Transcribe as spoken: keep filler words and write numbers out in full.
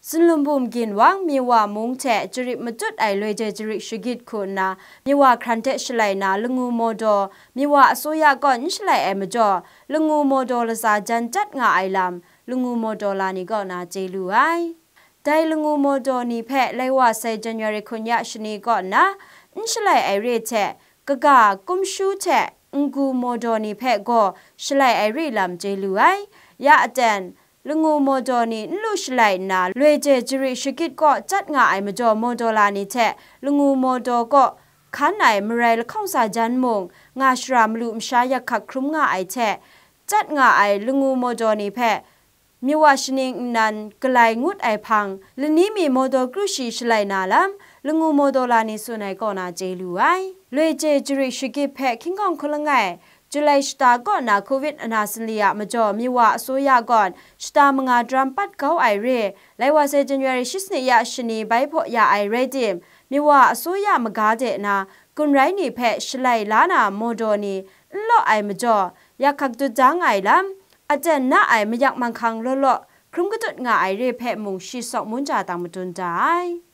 Sunlum Bum Ginwang, Miwa mung hte jarit matut ai loi de jarit shagit hku nna, Miwa hkran hte shalai na Langu Mawdaw, Miwa asuya kaw n shalai ai majaw, Langu Mawdaw latsa jan jat nga ai lam, Langu Mawdaw la ni kaw na chye lu ai. Dai Langu Mawdaw ni hpe lai wa sai January hkun ya shani kaw nna, n shalai ai re hte, kaga, kumshu hte, n-gu Mawdaw ni hpe gaw shalai ai re lam chye lu ai. Ya aten, Langu Mawdaw ni n lu shalai nna, loi de jarit shagit kaw chyat nga ai majaw Mawdaw la ni hte Langu Mawdaw kaw hkan ai marai lahkawng sa jan mung, nga shara malu masha yak hkak hkrum nga ai hte, chyat nga ai Langu Mawdaw ni hpe, Miwa shaning nnan galai ngut ai hpang, lani mi Mawdaw kru shi shalai na lam, Langu Mawdaw la ni tsun ai kaw na chye lu ai. Loi de jarit shagit hpe hkying hkawng hku langai, July shata kaw na covid ana sanli a majaw Miwa asuya gawn shata manga daram pat kau ai re, lai wa sai January shi sanit ya shani bai hpaw ya ai rai tim, Miwa asuya maga de na gun rai ni hpe shalai la na Mawdaw ni n law ai majaw, yak hkak dut dang ai lam, aten na ai mayak manghkang law law hkrum katut nga ai re hpe mung shi sawk mun ja dang madun da ai.